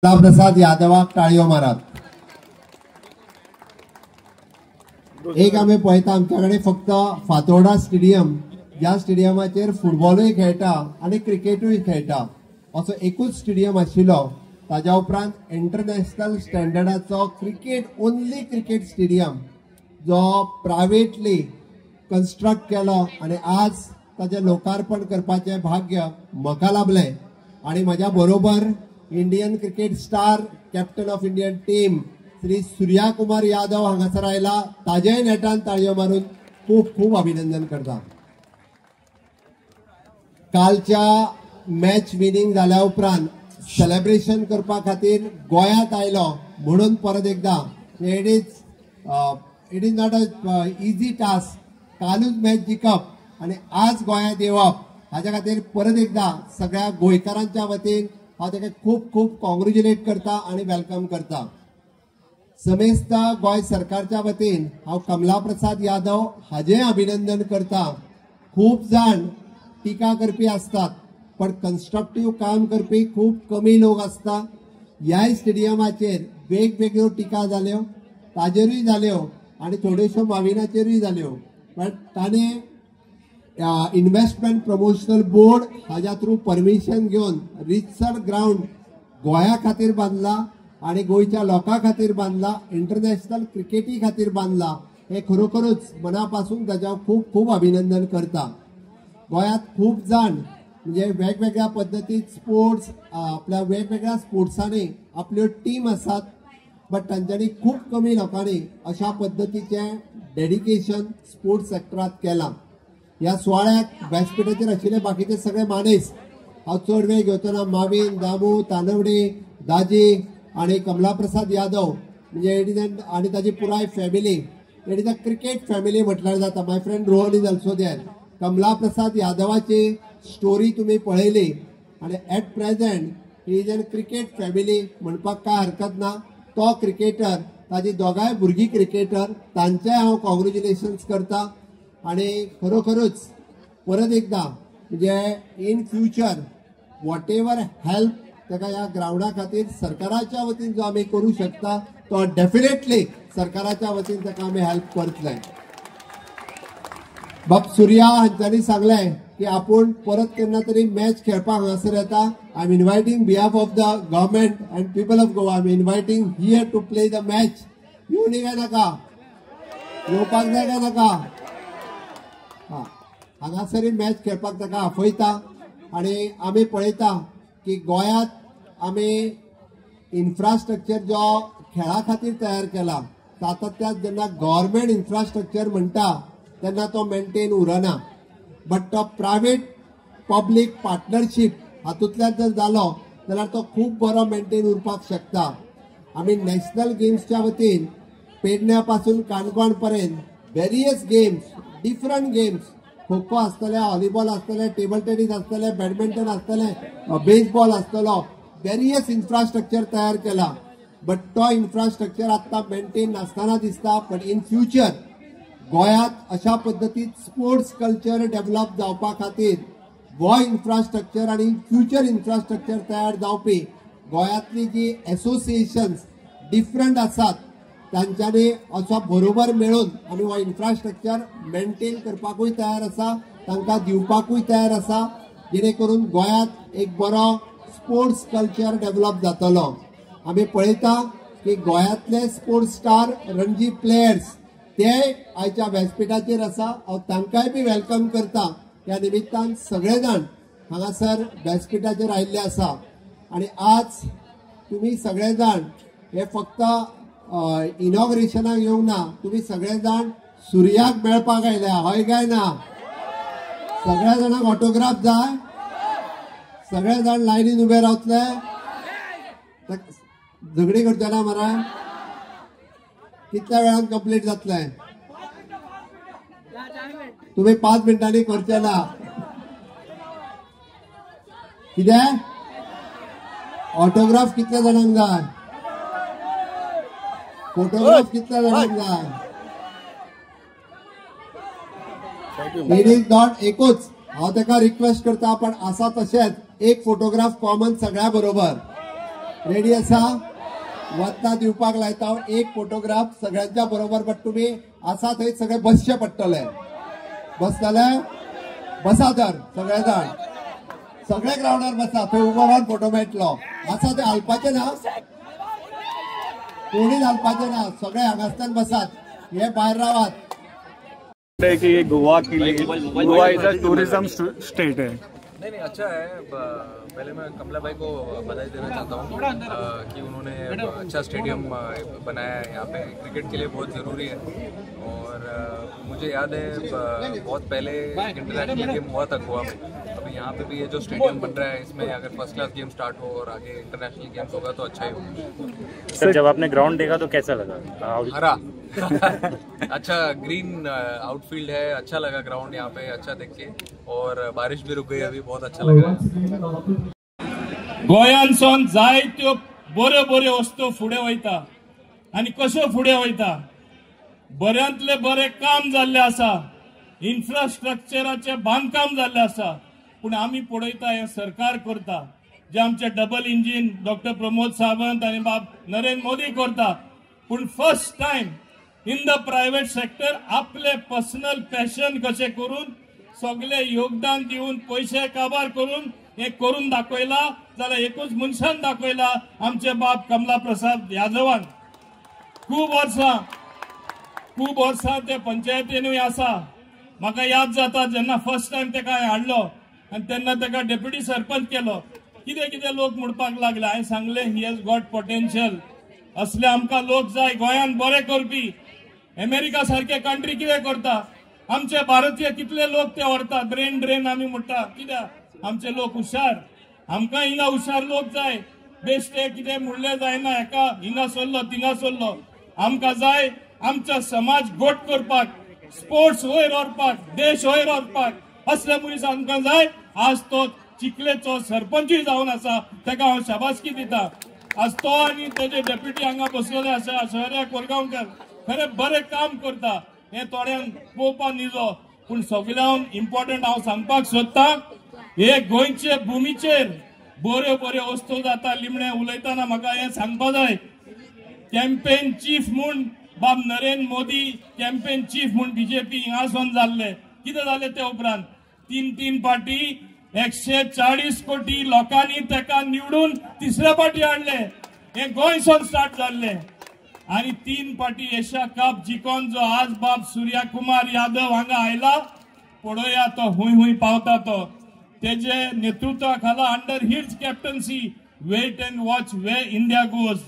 प्रसाद यादवाक टाळयो मारात. एक आमी पळयता आमच्या कडेन फक्त फातोर्डा स्टेडियम, ज्या स्टेडियमाचेर फुटबॉलूय खेळटा आनी क्रिकेटूय खेळटा असो एकूच स्टेडियम आशिल्लो. ताज्या उपरांत इंटरनॅशनल स्टँडर्डाचो क्रिकेट ओन्ली क्रिकेट स्टेडियम जो प्रायवेटली कन्स्ट्रक्ट केलो आनी आज ताजें लोकार्पण करपाचें भाग्य म्हाका लाभलें. आनी म्हज्या बरोबर Indian cricket star, captain of Indian team Shri Surya Kumar Yadav हांगासर आयला. ताजेय नेटान ताळयो मारून खूब खूब अभिनंदन करता. कालच्या मॅच विनिंग जाल्या उपरांत सेलेब्रेशन करपा खातीर गोंयांत आयलो म्हणून परत एकदा it is not a easy task. कालूच match जिखप आनी आज गोंयांत येवप हाज्या खातीर परत एकदा सगळ्या गोंयकारांच्या वतीन हांव ताका खूब खूब कॉंग्रेच्युलेट करता आनी welcome करता. समेस्त गोंय सरकारच्या वतीन हांव कमला प्रसाद यादव हाजें अभिनंदन करता. खूब जाण टिका करपी आसतात पण कन्स्ट्रक्टीव काम करपी खूब कमी लोक आसता. ह्याय स्टेडियमाचेर वेगवेगळ्यो टिका जाल्यो, ताजेरूय जाल्यो आनी थोड्योश्यो माविनाचेरूय जाल्यो. पण ताणें इन्व्हेस्टमेंट प्रमोशनल बोर्ड हाज्या थ्रू परमिशन घेवन रितसर ग्रावंड गोंया खातीर बांदला आनी गोंयच्या लोकां खातीर बांदला, इंटरनॅशनल क्रिकेटी खातीर बांदला. हे खरोखरूच मना पासून ताज्या खूब खूब अभिनंदन करता. गोंयांत खूब जाण म्हणजे वेगवेगळ्या पद्दतीत स्पोर्ट्स आपल्या वेगवेगळ्या स्पोर्ट्सांनी आपल्यो टीम आसात, बट तांच्यांनी खूब कमी लोकांनी अशा पद्दतीचें डेडिकेशन स्पोर्ट्स सेक्टरांत केलां. ह्या सुवाळ्याक व्यासपीठाचेर आशिल्ले बाकीचे सगळे मानेस हांव चड वेळ घेवचो ना. मावीन, दामू, तानवडे, दाजी आनी कमला प्रसाद यादव म्हणजे it is an आनी ताजी पुराय family, it is a cricket family म्हटल्यार जाता. My friend Rohan is also there. Kamla Prasad यादवाची story तुमी पळयली आनी at present he is an cricket family म्हणपाक काय हरकत ना. तो क्रिकेटर, ताजी दोगांय भुरगीं क्रिकेटर, तांचेय हांव कॉंग्रेच्युलेशन्स करता. आनी खरोखरूच परत एकदा म्हणजे in future whatever help ताका ह्या ग्रावंडा खातीर सरकाराच्या वतीन जो आमी करूं शकता तो डेफिनेटली सरकाराच्या वतीन ताका आमी हेल्प करतले. बाब सुर्या हांच्यांनी सांगलें की आपूण परत केन्ना तरी मॅच खेळपाक हांगासर येता. I am inviting behalf of the government and people of Goa, I am inviting here to play the match. येवनी काय नाका, येवपाक जाय काय नाका? हा, हांगासरय मॅच खेळपाक ताका आफयता. आनी आमी पळयता की गोंयांत आमी इन्फ्रास्ट्रक्चर जो खेळा खातीर तयार केला, सातत्यात जेन्ना गव्हर्मेंट इन्फ्रास्ट्रक्चर म्हणटा तेन्ना तो मेंटेन उरना, बट तो प्रायवेट पब्लीक पार्टनरशीप हातूंतल्यान जर जालो जाल्यार तो खूब बरो मेंटेन उरपाक शकता. आमी नॅशनल गेम्सच्या वतीन पेडण्या पासून काणकोण पर्यंत various games, different games, kho kho आसतले, व्हॉलीबॉल आसतले, टेबल टेनीस आसतले, बॅडमिंटन आसतले, बेसबॉल आसतलो, वेरियस इन्फ्रास्ट्रक्चर तयार केला. बट तो इन्फ्रास्ट्रक्चर आत्तां मेंटेन नासतना दिसता. बट इन फ्युचर गोंयांत अशा पद्दतीन स्पोर्ट्स कल्चर डेव्हलप जावपा खातीर हो इन्फ्रास्ट्रक्चर आनी फ्युचर इन्फ्रास्ट्रक्चर तयार जावपी गोंयांतली जी एसोसिएशन्स डिफरंट आसात तांच्यांनी असो बरोबर मेळून आमी हो इन्फ्रास्ट्रक्चर मेंटेन करपाकूय तयार आसा, तांकां दिवपाकूय तयार आसा, जेणे करून गोंयांत एक बरो स्पोर्ट्स कल्चर डेव्हलप जातलो. आमी पळयता की गोंयांतले स्पोर्ट्स स्टार रणजी प्लेयर्स ते आयच्या व्यासपीठाचेर आसा. हांव तांकांय बी welcome करता. ह्या निमित्तान सगळे जाण हांगासर व्यासपीठाचेर आयिल्ले आसा. आनी आज तुमी सगळे जाण हे फक्त इनॉग्रेशनाक येवंक ना, तुमी सगळे जाण सुर्याक मेळपाक आयल्या, हय काय ना? सगळ्या जाणांक ऑटोग्राफ जाय? सगळे जाण लायनीन उबे रावतले? झगडी करचे ना मरे? कितल्या वेळान कंप्लीट जातले? तुमी 5 मिनटांनी करचे ना. कितें ऑटोग्राफ कितल्या जाणांक जाय? फोटोग्राफ कितल्या जाणांक जाय? It is not एकूच हांव ताका रिक्वेस्ट करता, पण आसा तशेंच एक फोटोग्राफ कॉमन सगळ्या बरोबर. रेडी आसा? वतना दिवपाक लायता एक फोटोग्राफ सगळ्यांच्या बरोबर, बट तुमी आसा थंय सगळे बसचे पडटले. बसतले? बसा तर सगळे जाण, सगळे ग्रावंडार बसा, थंय उबो रावन फोटो मेळटलो. आसा ते हालपाचे ना, कोणीच हालपाचे ना, सगळे हांगासल्यान बसात, हे भायर रावात. कि गोवा के लिए, Goa is a tourism state है. नहीं नहीं, अच्छा है. पहले मैं कमला भाई को बधाई देना चाहता हूँ कि उन्होंने अच्छा स्टेडियम बनाया है यहाँ पे, क्रिकेट के लिए बहुत ज़रूरी है. और मुझे याद है बहुत पहले इंटरनेशनल गेम हुआ था गोवा में. अभी यहाँ पे भी ये जो स्टेडियम बन रहा है, इसमें अगर फर्स्ट क्लास गेम स्टार्ट हो और आगे इंटरनेशनल गेम्स होगा तो अच्छा ही होगा. सर, जब आपने ग्राउंड देखा तो कैसा लगा? हरा अच्छा ग्रीन आउटफील्ड है, अच्छा लगा ग्राउंड यहाँ पे अच्छा देख के. और बारिश भी रुक गई अभी, बहुत अच्छा लग रहा है. गोंयांसून जायत्यो बऱ्यो बऱ्यो वस्तू फुडें वयता आनी कश्यो फुडें वयता, बऱ्यांतले बरें काम जाल्लें आसा, इन्फ्रास्ट्रक्चराचें बांदकाम जाल्लें आसा. पूण आमी पळयता हें सरकार करता, जे आमचे double engine doctor Pramod Sawant आनी बाब नरेंद्र मोदी करता. पूण first time in the private sector आपले पर्सनल पॅशन कशें करून सगळे योगदान दिवन पयशे काबार करून हे करून दाखयला जाल्यार एकूच मनशान दाखयला, आमचे बाब कमला प्रसाद यादवान. खूब वर्सां ते पंचायतीनूय आसा. म्हाका याद जाता जेन्ना फर्स्ट टायम तेका हांवें हाडलो आनी तेन्ना तेका डेप्युटी सरपंच केलो, कितें कितें लोक म्हणपाक लागले. हांवें सांगलें he has got potential, असले आमकां लोक जाय गोंयान बरें करपी. अमेरिका सारके कंट्री कितें करता, आमचे भारतीय कितले लोक ते व्हरता, ब्रेन ड्रेन आमी म्हणटा. कित्याक आमचे लोक हुशार, आमकां हिंगा हुशार लोक जाय. बेश्टे कितें म्हणलें जायना, हेका हिंगा सोल्लो थिंगा सोल्लो. आमकां जाय आमचो समाज गोट करपाक, स्पोर्ट्स वयर व्हरपाक, देश वयर व्हरपाक, असले मनीस आमकां जाय. आज तो चिखलेचो सरपंचूय जावन आसा, ताका हांव शाबासकी दिता. आज तो आनी तेजे डेप्युटी हांगा बसलेले आसा, ऐश्वर्या कोरगांवकर, खरें बरें काम करता. हें थोड्यांक पळोवपा निजो, पूण सगळ्यांक इम्पॉर्टंट हांव सांगपाक सोदता, हे गोंयचे भुमीचेर बऱ्यो बऱ्यो वस्तू जाता. लिमणे उलयतना म्हाका हें सांगपा जाय, कॅम्पेन चीफ म्हूण बाब नरेंद्र मोदी कॅम्पेन चीफ म्हूण बीजेपी हिंगासून जाल्ले. कितें जालें ते उपरांत 3-3 पार्टी 140 कोटी लोकांनी तेका निवडून तिसऱ्या पार्टी हाडले. हे गोंयसून स्टार्ट जाल्ले आनी 3 पार्टी एशिया कप जिखोन जो आज बाब सूर्या कुमार यादव हांगा आयला, पळोवया तो हुंय हुंय पावता. तो तेजे नेतृत्वा खाला under his captaincy wait and watch where India goes.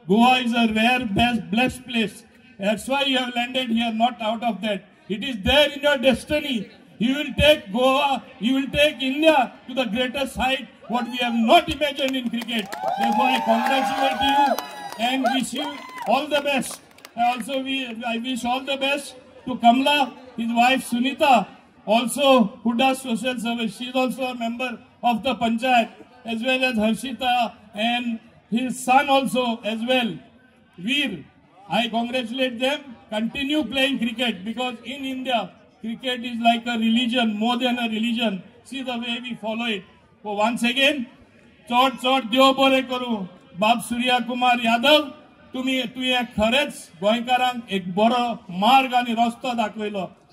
Goa is a rare blessed place. That's why you have landed here, not out of that. It is there in your destiny. You will take Goa, you will take India to the greatest height what we have not imagined in cricket. Therefore, I congratulate you and wish you all the best. I wish all the best to Kamla, his wife Sunita, also who does social service. She is also a member of the panchayat, as well as Harshita and his son also as well, Veer. I congratulate them. Continue playing cricket, because in India, cricket is like a religion, more than a religion. See the way we follow it. So once again, चोट चोट देव बरें करूं. बाब सूर्या कुमार यादव, तुवें खरेंच गोंयकारांक एक बरो मार्ग आनी रस्तो दाखयलो.